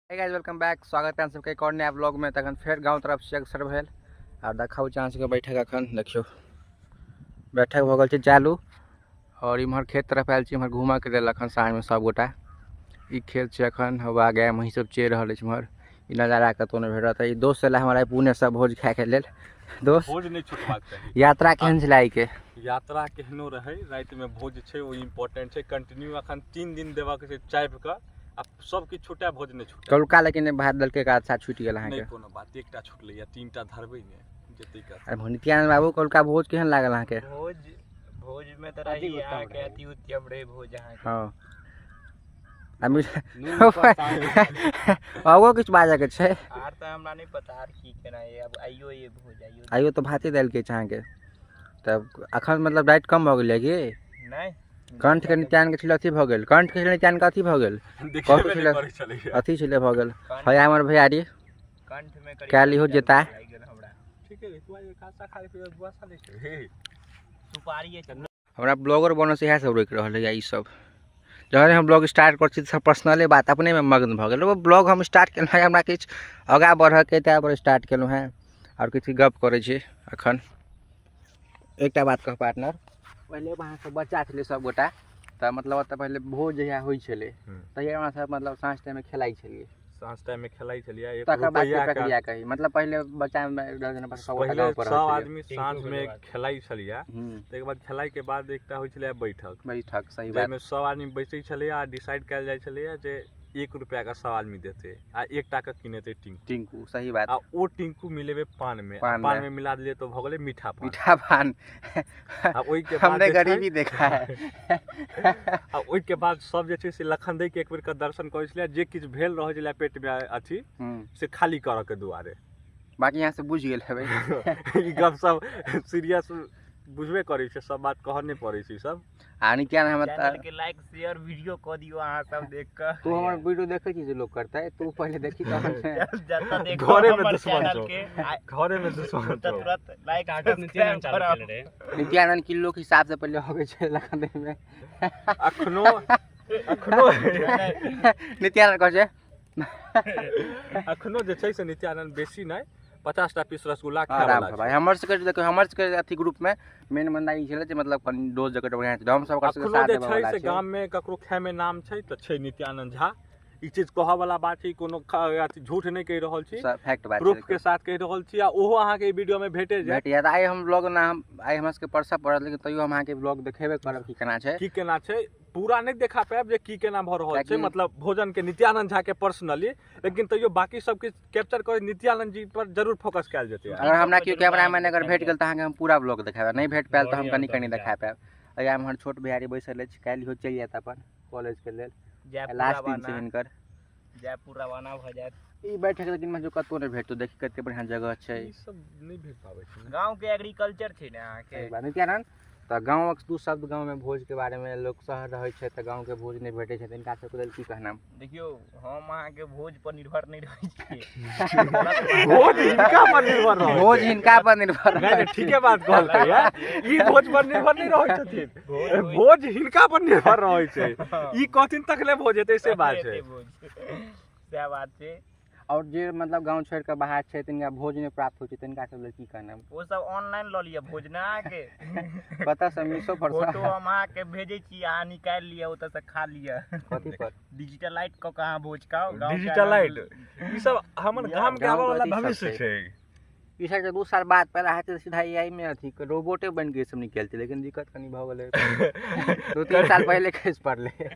Hey guys, welcome back. स्वागत है सबके एक और नया ब्लॉग में। तखन फेर गाँव तरफ से अक्सर भेल आर देखाउ छै अहाँ सबके बैठक। अखन देखियौ बैठक भऽ गेल छै चालू और इम्हर खेत तरफ आयल छी इम्हर घूमऽके लेल। अखन साँझमे सब गोटा ई खेत छै, अखन हवा गाय महींस सब चरि रहल अछि इम्हर। ई नजारा कतौ नहि भेटत। ई दोस्त एला हमरा पुणे से भोज खायके लेल। दोस्त, भोज नहि छुटबाक चाही। यात्रा केहन छलै आइके? यात्रा केहनो रहै, रातिमे भोज छै, ओ इम्पोर्टेंट छै। कंटिन्यू अखन 3 दिन देबाक छै चापि कऽ, आ सब किछु छूटै, भोज नहि छूटै। कलुका लेकिन भात देलकै, एक अच्छा छूटि गेल अहाँके? नहि कोनो बात, एकटा छूटलै या 3टा धरबै ने जेतै कऽ। अरे नित्यानंद बाबू, कलुका भोज केहन लागल अहाँके? भोज भोज में तऽ रही अहाँके अति उत्तम रहे भोज अहाँके। हँ, आगो किछु बाजऽके छै? आर तऽ हमरा नहि पता आर की केना ये। अब आइयो ये भोज आइयो? आइयो तऽ भाते दालि के छै अहाँके। तब अखन मतलब डाइट कम भऽ गेलै की? नहि। कंठ के नित्यान के छलै अथी भऽ गेल, कंठ के छलै नित्यान के अथी भऽ गेल। देखेबे नहि करै छलैया अथी छलै भऽ गेल। भैया, हमर भैयारी कंठ में करीब काल्हि इहो जेता। लागि गेल हमरा। ठीके रे, तू आइ खासा खा ले, बुआ सा ले। सुपारी अछि। हमरा ब्लॉगर बनऽ से इएह सब रोकि रहल है ई सब। जहन हम ब्लॉग स्टार्ट करै छी तऽ सब पर्सनले बात अपनेमे मग्न भऽ गेल। ओ ब्लॉग हम स्टार्ट केलहुँ हेँ, हमरा किछु आगाँ बढ़ऽके ताहि पर स्टार्ट केलहुँ हेँ। आओर किछु गप करै छी। अखन एकटा बात कह पार्टनर, पहिले अहाँ सब बच्चा छलै सब गोटा तऽ मतलब ओतऽ पहिले भोज जहिया होइ छलै तहिया अहाँ सब मतलब साँझ टाइममे खेलाइ छलियै? साँझ टाइम में खेलाइ छलियै। एक तकर बाद के रुपैआ के प्रक्रिया कही, मतलब पहिले बच्चामे जेना सब गोटा पहिले गाँव पर सब रहै छलियै। आदमी साँझ में खेलाइ छलियै। ताहिके बाद खेलाइ के बाद एकटा होइ छलैया बैठक। बैठक, सही बात। जाहिमे सब आदमी बैसै छलैया आ डिसाइड कयल जाइ छलैया जे 1 रुपया के सब आदमी देतै आ एकटा के किनेतै टिंकू। टिंकू, सही बात। आ ओ टिंकू मिलेबै पान में, पान पान में। में मिला देलियै तऽ भऽ गेलै मीठा पान। मीठा पान। आ ओहिके बाद हमने जे छै गरीबी देखा है। आ ओहिके बाद सब जे छै से लखनदई के एक बेर के दर्शन करै छलैया, जे किछु भेल रहै छलैया पेट में अथी से खाली करऽ के दुआरे। बाकी यहाँ से बुझि गेल हेबै। ई गप सब सीरियस बुझबे करै छै, सब बात कहऽ नहि पड़ै छै ई सब। आ नित्यानंद हमर चैनल के लाइक शेयर वीडियो कऽ दियौ अहाँ सब देख कऽ। तू हमर वीडियो देखै छी जे लोग करतै, तू पहिले देखी तहन ने। जतऽ देखो घरे में हमर दुश्मन चैनल छौ। के घरे में दुश्मन तऽ छौ। तुरंत लाइक स्टार्टअप नित्यानंद चालू केले रहे। नित्यानंद किलो के हिसाब से पहिले होगे छै लखनऊ में। अखनो अखनो नित्यानंद कहै छै अखनो जे छै से नित्यानंद बेसी नहि 50टा पीस रसगुल्ला खाय आराम वाला से छै। भाई। हमर सबके देखियौ, हमर सबके अथी ग्रुप में मेन बंदा ई छलै जे मतलब कनि डोज जकर बढ़िआँ छै, हम सब ओकरा सबके अखनो साथ जे देबऽ छै वाला से छै। गाम में ककरो खाय में नाम छै तऽ छै नित्यानंद झा। ई चीज कहऽ वाला बात छै, कोनो अथी झूठ नहि कहि रहल छी, फैक्ट बात प्रूफ छै। के साथ कहि रहल छी आ ओहो अहाँके ई वीडियो में भेटे जायत। भेट जायत। आइ हम ब्लॉग ना, हम आइ हमरा सबके परसऽ पड़त, लेकिन तैयो हम अहाँके ब्लॉग देखेबे करब की केना छै। की केना छै पूरा नहि देखा पायब जे की केना भऽ रहल छै, कियाकि मतलब भोजन के नित्यानंद झा के पर्सनली, लेकिन तैयो बाकी सब किछु कैप्चर करे नित्यानंद जी पर जरूर फोकस कयल जेतै। अगर हमरा केओ कैमरामैन अगर भेट गेल तऽ अहाँके हम पूरा ब्लॉग देखायब, नहि भेट पायल तऽ हम कनि कनि देखा पायब। अया हमर छोट भैयारी बैसल अछि, काल्हि इहो चलि जायत अपन कॉलेज के लेल। जयपुर लास्ट दिन छै रवाना। हिनकर। जयपुर रवाना भऽ जायत। ई बैठक लेकिन में जो कतौ नहि भेटतो, देखी कते बढ़िया जगह छै। ई सब नहि भेट पाबै छै ने। गाँव के एग्रीकल्चर छै ने अहाँके। सही बात। नित्यानंद, तऽ गाँवक दू शब्द गाँवमे भोजके बारे में। लोक शहर रहै छै तऽ गाँवके भोज नहि भेटै छै, तऽ हिनका सबके लेल की कहना? देखियौ, हम अहाँके भोज पर निर्भर नहि रहै छियै। भोज हिनका पर निर्भर रहै छै। भोज हिनका पर निर्भर नहि नहि, ठीके बात कहलकै या, ई भोज पर निर्भर नहि रहै छथिन, भोज भोज हिनका पर निर्भर रहै छै। ई कहथिन तखने भोज हेतै, से बात छै। भोज सएह बात छै। आओर जे मतलब गाँव छोड़ि कऽ बाहर छै, तिनका भोज नहि प्राप्त होइ छै, तिनका सब लेल की कहना? ओ सब ऑनलाइन लऽ लिअ भोज ने अहाँके। कतऽसँ? मीशो पर फोटो सँ? हम अहाँके भेजै छी, अहाँ निकालि लिअ, ओतऽ से खा लिअ। कथी पर? डिजिटलाइट कऽ कऽ अहाँ भोज खाउ गाँव के। डिजिटलाइट ई सब हमर गाम के गाँव आबऽ के वाला अथी सब भविष्य छै। छै। ई सब 2 साल बाद पहले हेतै तऽ सीधा एआई में अथी रोबोटे बनि के ई सब निकलतै, लेकिन दिक्कत कनि भऽ गेलै, 2-3 साल पहिले खसि पड़लै।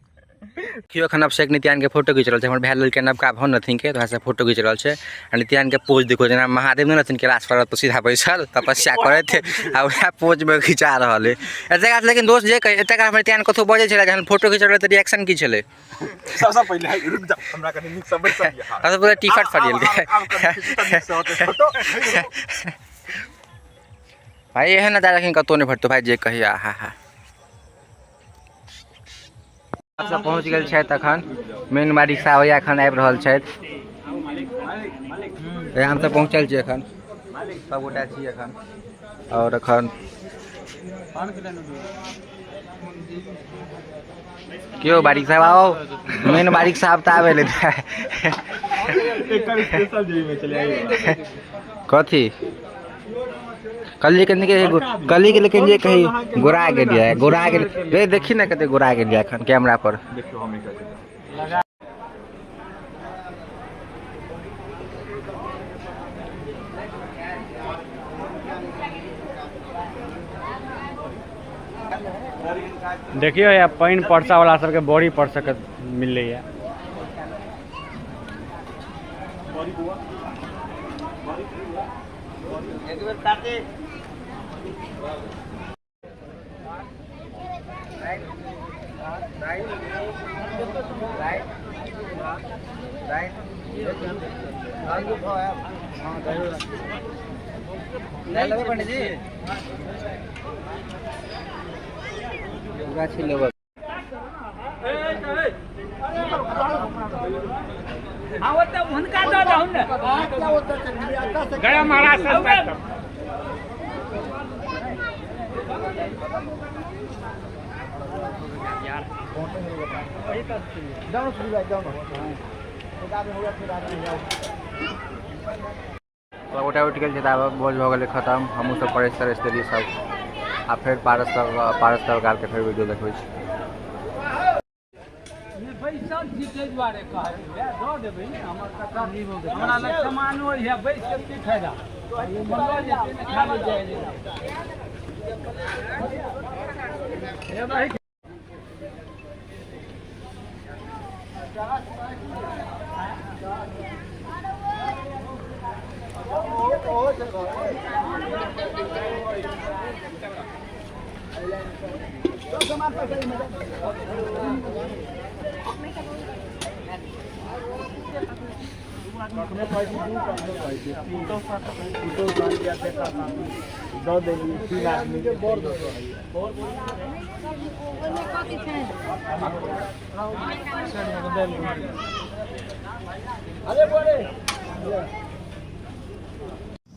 केओ एखन अभिषेक नित्यानंद के फोटो घीच रहल छै। हमर भाय लेलकै नवका भवन अथिन के, तऽ वएह से फोटो घीच रहल छै। आ नित्यानंद के पोज देखो, जेना महादेव नहि रहथिन कैलाश पर्वत पर सीधा बैसल तपस्या करैत, आ वएह पोज में घिचा रहल है एतेक। लेकिन दोस्त जे कही, एतेक हमर नित्यानंद कतहु बजै छलै, जहन फोटो घिच रहल तऽ रिएक्शन की छलै? सबसँ पहिले रुक जा, हमरा कनि नीक सँ बैसऽ दिअ। सबसँ पहिले टी शर्ट आब फड़ियेलकै। आब कनि खींचू तऽ नीक सँ होतै फोटो। भाई, एहन नजारा लेकिन कतहु नहि भेटतौ भाई, जे कहिया। हा हा, सब पहुँच गेल छथि अखन। मेन बारीक साहब एखन आबि रहल छथि। हम सब पहुँचल छी अखन, सब गोटा छी अखन। और अखन क्यों बारीक साहब आओ, मेन बारीक साहब तऽ आबे ले। एकर स्पेशल जेबी में चले आई। कथी कली के निके कली के, लेकिन जे कही गोरा गेल है, गोरा गेल रे। देखी ना कते गोरा गेल एखन कैमरा पर। देखियो, हम एकर देखियो या पानि परसा वाला सबके बड़ी पर सकत मिलैया। गाछी लेबै। गोटा उठि गेल छै तऽ आब भोज भऽ गेलै खतम। हमहूँ सब परसि तरसि देलियै सब। आ फेर पारस सब, पारस तरकारके फेर वीडियो देखबै छी। बैसल छी ताहि दुआरे कहै दऽ देबै ने। हमर हमरा लग सामानो यऽ, बैस कऽ की फायदा? लऽ जेतै ने खाली जाइ।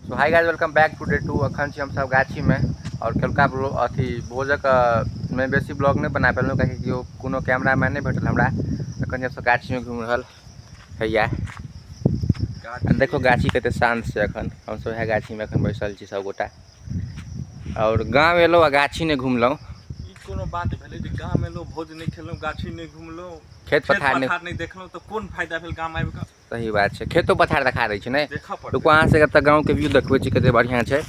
So hi guys, welcome back to day 2। अखन छी हमसब गाछीमे और कलका अथी भोजक में बेसी ब्लॉग नहि बना पेलहुँ, काहेकि केओ कोनो कैमरामैन नहि भेटल हमरा। अखन हमसब गाछीमे घुमि रहल हैया। देखो गाछी कते शान्त छै। अखन हमसब इएह गाछीमे अखन बैसल छी सब गोटा। और गाँव एलहुँ आ गाछी नहि घुमलहुँ। ई कोनो बात भेलै जे गाम एलहुँ, भोज नहि खेलहुँ, गाछी नहि घुमलहुँ, खेत पथार नहि पथार नहि देखलहुँ, तऽ कोन फायदा भेल गाम आबि कऽ? सही बात छै, खेतो पथार देखा दै छै ने। देखऽ पड़तै। रुकू, अहाँ सबके तऽ गाँवके व्यू देखबै छी, कते बढ़िआँ छै।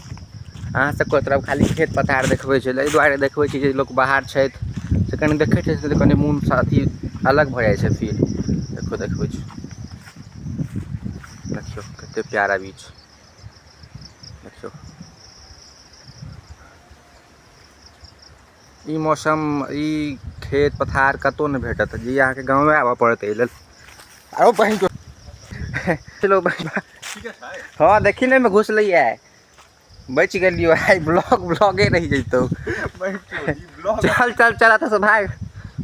अहाँ सबके तरफ खाली खेत पथार देखबै छै। एहि दुआरे देखबै छी जे लोक बाहर छथि से कनि देखै छै तऽ कनि मोनसँ अथी अलग भऽ जाइ छै फील। देखो, देखबै छी, देखियौ कते प्यारा बीच। देखियौ ई मौसम, ई खेत पथार कतहु नहि भेटत जे अहाँके गाँवे आबऽ पड़त एहि लेल। आरो बहिन, चलो। हँ, देखी ने, घुसलैया, बचि गेलियो। आइ ब्लॉग ब्लॉगे रहि जैतौ। चल चल चल, एतऽ से भाग।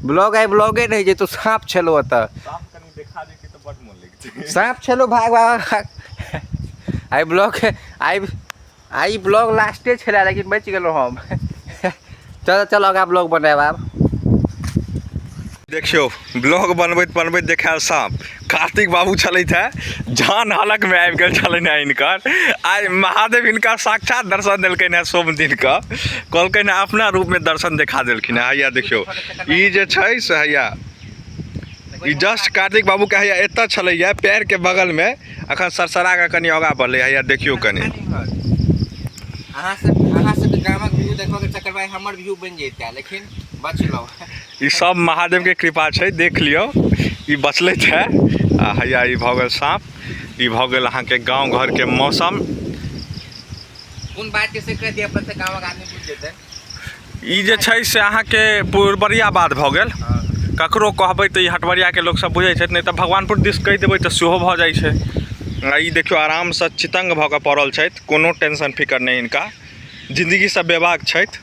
ब्लॉग आइ ब्लॉगे रहि जैतौ। साँप छलौ ओतऽ। साँप कनि देखा जेतै तऽ बड्ड मोन लगतै। साँप छलौ, भाग भाग भाग। आइ ब्लॉग आइ आइ ब्लॉग लास्टे छलै, लेकिन बचि गेलहुँ हम। चल चल, आगाँ ब्लॉग बनायब आब। देखियौ, ब्लॉग बनबैत बनबैत देखायल साँप। कार्तिक बाबू छलथि है, जान हलक में आबि गेल छलनि है हिनकर। आइ महादेव हिनका साक्षात दर्शन देलकनि है। सोम दिन के कहलकनि है, अपना रूप में दर्शन देखा देलखिन है। हैया देखियौ, ई जे छै से हैया ई जस्ट कार्तिक बाबू के हैया एतऽ छलैया पैर के बगल में। अखन सरसरा के कनि आगाँ बढ़लै। हैया देखियौ कनि। अहाँ सबके गामक व्यू देखऽ के चक्कर में हमर व्यू बनि जैते, लेकिन बचलहुँ। ई सब महादेव के कृपा छै। देख लियौ, ई बचलै है। आ हैया ई भऽ गेल साँप। ई भऽ गेल अहाँके गाँव घरके मौसम। कोन बात के से कह दिया, अपन से गामक आदमी बुझि जेतै। ई जे छै से अहाँके पुरबरिया बात भऽ गेल। ककरो कहबै तऽ ई हटबरियाके लोकसब बुझै छथि, नहि तऽ भगवानपुर दिस कहि देबै तऽ सेहो भऽ जाइ छै। आ ई देखियौ, आरामसँ चितङ्ग भऽ कऽ पड़ल छथि। कोनो टेंशन फिकर नहि हिनका, जिन्दगीसँ बेबाक छथि।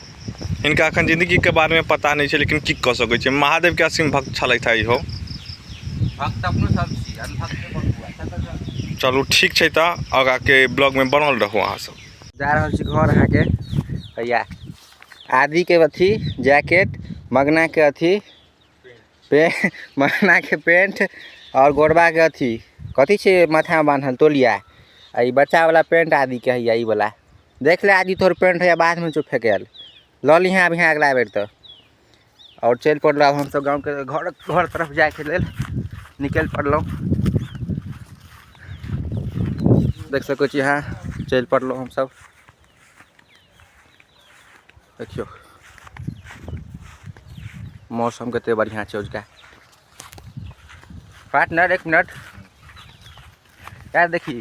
हिनका एखन जिन्दगीके बारेमे पता नहि छै, लेकिन की कऽ सकै छै? महादेवके असीम भक्त छलथि है इहो। भक्त अपनो सब छी, अनभक्त नहि बनू। चल चल चल। चलू, ठीक छै, तऽ आगाँके ब्लॉगमे बनल रहू अहाँसब। जा रहल छी घर अहाँके। भैया आदि के अथी जैकेट, मगना के अथी पे, मगना के पेंट और गोरबा के अथी। कथी छै माथामे बान्हल तौलिया आ ई बच्चावला पेंट आदिके हैया ई वला देख ले आदि तोहर पेंट हैया बादमे छौ फेकायल लऽ लिहेँ अभिहेँ अगिला बेर तऽ। आओर चलि पड़लहुँ आब हमसभ गाँवके घर घर तरफ जाइके लेल निकलि पड़लहुँ। देख सकै छी अहाँ चलि पड़लहुँ हमसभ। देखियौ मौसम कते बढ़िआँ छै अजुका। पार्टनर एक मिनट यार देखी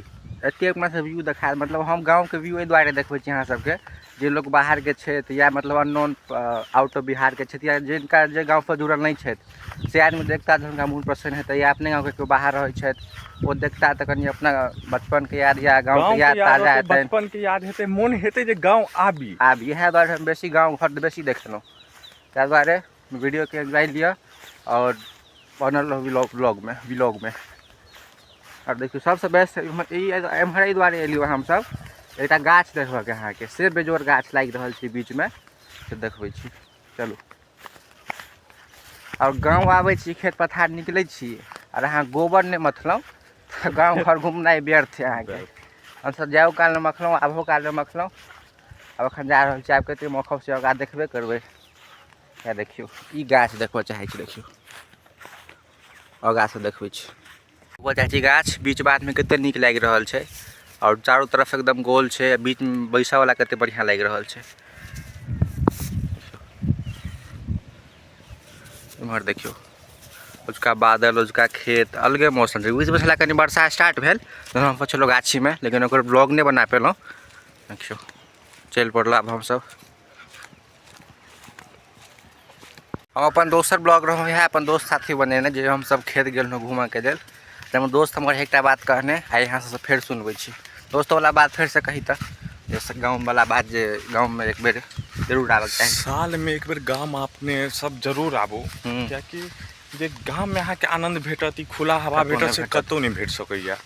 एते अपना सब व्यू देखा मतलब हम गाँवके व्यू एहि दुआरे देखबै छी अहाँ सबके जे लोक बाहरके छथि या मतलब अननोन आउट ऑफ बिहारके छथि या जिनका जे गाँवसँ जुड़ल नहि छथि से आदमी देखता तऽ हुनका मोन प्रसन्न हेतै या अपने गाँवके केओ बाहर रहै छथि ओ देखता तऽ कनि अपना बचपनके याद या गाँवके याद ताजा हेतनि। बचपनके याद हेतै मोन हेतै जे गाँव आबी। आबी इएह दुआरे हम बेसी गाँव घर बेसी देखलहुँ ताहि दुआरे वीडियोके एन्जॉय लिअ आओर बनल रहू ब्लॉगमे ब्लॉगमे। आओर देखियौ सबसँ बेस्ट ई एम्हर एहि दुआरे एलियै हमसब एकटा गाछ देखबऽके अहाँके से बेजोड़ गाछ लागि रहल छै बीचमे से देखबै छी चलू। आओर गाँव आबै छी खेत पथार निकलै छी आओर अहाँ गोबर नहि मथलहुँ तऽ गाँव घर घुमनाइ व्यर्थ छै अहाँके। हमसब जाइओ कालमे मखलहुँ आबहो कालमे मखलहुँ। आब एखन जा रहल छी आब कतेक मखब से ओकरा देखबे करबै। इएह देखियौ ई गाछ देखबऽ चाहै छी देखियौ आगाँसँ देखबै छी। देखबऽ चाहै छी गाछ बीच बाधमे कतेक नीक लागि रहल छै आओर चारू तरफ एकदम गोल छै बीचमे बैसऽवला कतेक बढ़िआँ लागि रहल छै। एम्हर देखियौ ओजुका बादल ओजुका खेत अलगे मौसम छै। बीचमे छलै कनि वर्षा स्टार्ट भेल तहन हम छलहुँ गाछीमे लेकिन ओकर ब्लॉग नहि बना पेलहुँ। देखियौ चलि पड़लहुँ आब हमसब। हम अपन दोसर ब्लॉग रहौं इएह अपन दोस्त साथी बनेने जे हमसब खेत गेल रहौं घूमऽके लेल। हमर दोस्त हमर एकटा बात कहने आइ अहाँ सबसँ फेर सुनबै छी। दोस्तवला बात फेरसँ कही तऽ जैसे गाँववला बात जे गाँवमे एक बेर जरूर आबऽके चाही। सालमे एक बेर गाम अपने सब जरूर आबू कियाकि जे गाममे अहाँके आनन्द भेटत ई खुला हवा भेटत से कतहु नहि भेट सकैए।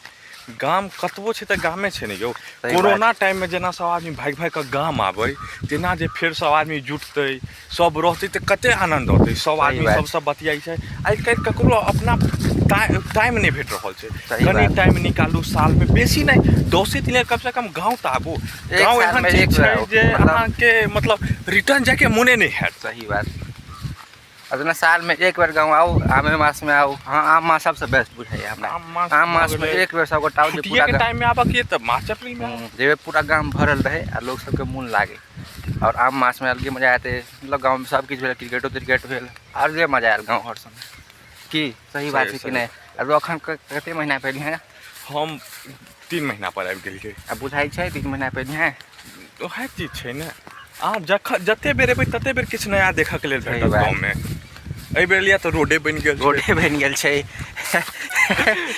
गाम कतबो छै तऽ गामे छै ने यौ। कोरोना टाइममे जेना सब आदमी भागि भागि कऽ गाम आबै तेना जे फेर सब आदमी जुटतै सब रहतै तऽ कते आनन्द अतै। सब आदमी सबसँ बतियाइ छै। आइ काल्हि ककरो अपना टाइम नहि भेट रहल छै। कनि टाइम निकालू सालमे बेसी नहि 10 दिन कमसँ कम गाँव तऽ आबू। गाँव एहन चीज छै जे अहाँके मतलब रिटर्न जाइके मोने नहि हैत। सही बात। जेना सालमे एक बेर गाँव आउ आमे मासमे आउ। हँ आम मास सबसँ बेस्ट बुझाइए हमरा। आम मासमे एक बेर सबगोटा आउ जे पूरा टाइममे आबऽके तऽ मार्च अप्रैलमे जेबै पूरा गाम भरल रहै आ लोक सबके मोन लागै। आओर आम मासमे अलगे मजा एतै मतलब गाँवमे सब किछु भेल क्रिकेटो त्रिकेट भेल अलगे मजा आयल गाँव घर सबमे की सही बात छै कि नहि। आब एखन कते महीना पर एलियै? हम 3 महीना पर आबि गेलियै। आ बुझाइ छै 3 महीना पर एलियै? वएह चीज छै ने अहाँ जखन जते बेर एबै तते बेर किछु नया देखऽके लेल भेटत गाँवमे। एहि बेर एलियै तऽ रोडे बनि गेल रोडे बनि गेल छै।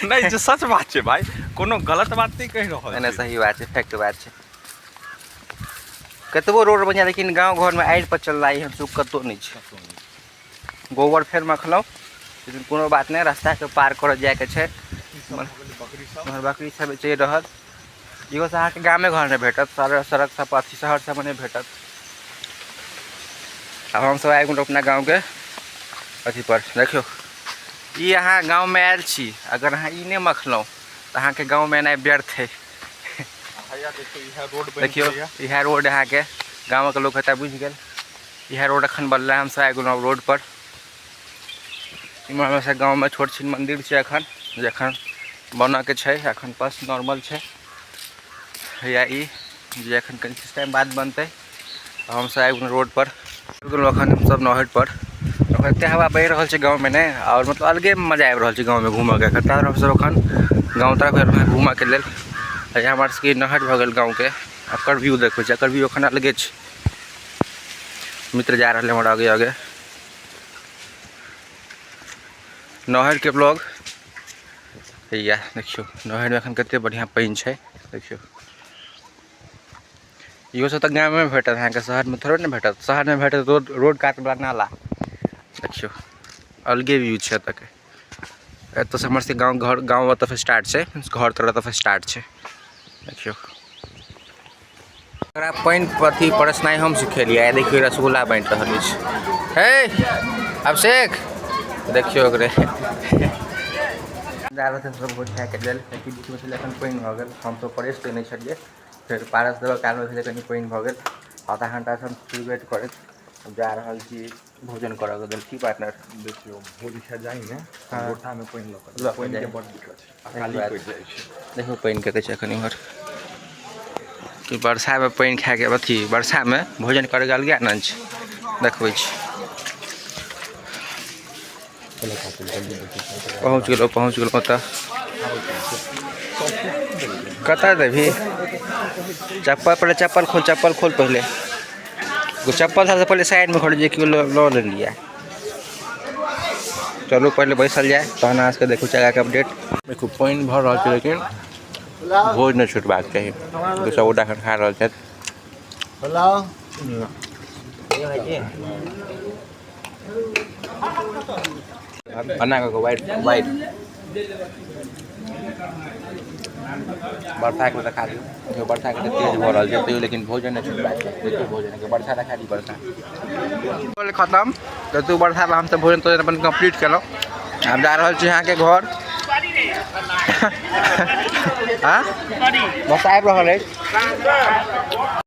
नहि जे सच बात छै भाइ कोनो गलत बात नहि कहि रहल नहि सही बात छै फैक्ट बात छै। कतबो रोड बनि जाय लेकिन गाँव घरमे आड़ि पर चलनाइ एहन सुख कतहु नहि छै। गोबर फेर मखलहुँ लेकिन कोनो बात नहि रास्ताके पार करऽ जाइके छै। बकरी सब चलि रहल इहो सब अहाँके गामे घरमे भेटत सड़क सब अथी शहर सबमे नहि भेटत। आब हमसब आबि गेलहुँ अपना गाँवके अथी पर। देखियौ ई अहाँ गाँवमे आयल छी अगर अहाँ ई नहि मखलहुँ तऽ अहाँके गाँवमे एनाइ व्यर्थ है। देखियौ इएह रोड अहाँके गाँवके लोक हेतै बुझि गेल। इएह रोड एखन बनलै हमसब आबि गेलहुँ रोड पर। इम्हर हमर गाँवमे छोट छिन मन्दिर छै एखन जे एखन बनऽके छै एखन बस नॉर्मल छै। हैया ई जे एखन कनि किछु टाइम बाद बनतै। हमसब आबि गेलहुँ रोड पर आबि गेलहुँ एखन हमसब नहर पर। एते हवा बहि रहल छै गाँवमे ने आओर मतलब अलगे मजा आबि रहल छै गाँवमे घूमऽके। एखन ताहि हमसब एखन गाँव तरफ एलहुँ घूमऽके लेल। हमर सबके नहर भऽ गेल गाँवके एकर व्यू देखबै छी एकर व्यू एखन अलगे छै। मित्र जा रहल हमर आगे आगे। नहरके ब्लॉग हैया देखियौ नहरमे एखन कते बढ़िआँ पानि छै। देखियौ इहो सब तऽ गाममे भेटत अहाँके शहरमे थोड़े ने भेटत। शहरमे भेटत रोड कातवला नाला। देखियौ अलगे व्यू छै एतऽके। एतऽसँ हमर सबके गाँव घर गाँव ओतऽसँ स्टार्ट छै घर तरफ स्टार्ट छै। देखियौ एकरा पानि अथी परसनाइ हम सिखेलियै। देखियौ रसगुल्ला बाँटि रहल अछि। हे अभिषेक देखियौ ओकरे जा रहल छै सब भोज खायके लेल, कियाकि बीचमे छलै एखन पानि भऽ गेल, हमसब परेश तऽ नहि छलियै, फेर पारस देबऽ कालमे छलै कनि पानि भऽ गेल। आधा घंटासँ हम छी वेट करैत, जा रहल छी भोजन करऽके लेल। की पार्टनर? देखियौ, भोज खा जाइ ने, हाँ। गोटामे पानि लऽ कऽ लऽ कऽ पानिके जाइ। बड़ दिक्कत छै, अकाली बात। पड़ि जाइ छै। देखो पानि कते छै एखन इम्हर। कि बरसामे पानि खायके अथी बरसामे भोजन करैके अलगे आनन्द छै, देखबै छी। पहुँच गेलहुँ, पहुँच गेलहुँ ओतऽ। कतऽ देबही चप्पल? पहिले चप्पल खोल, चप्पल खोल पहिले। चप्पल सबसँ पहिले साइडमे खोल जे केओ लऽ लेलियै। चलू पहिले बैसल जाय, तहन अहाँ सबके देखू जगहके अपडेट। देखू पानि भऽ रहल छै, लेकिन भोज नहि छुटबाक चाही। सब गोटा एखन खा रहल छथि। बना कऽ वाइट वाइट बरसाके देखा दियौ। देखियौ बरसा कते तेज भऽ रहल छै, तैयो लेकिन भोजन नहि छुटबाक चाही। देखियौ भोजनके बरसा देखा दी। बरसा खतम तऽ तू बरसामे हमसब भोजन तोजन अपन कम्प्लीट केलहुँ। आब जा रहल छी अहाँके घर। हाँ, बस आबि रहल अछि।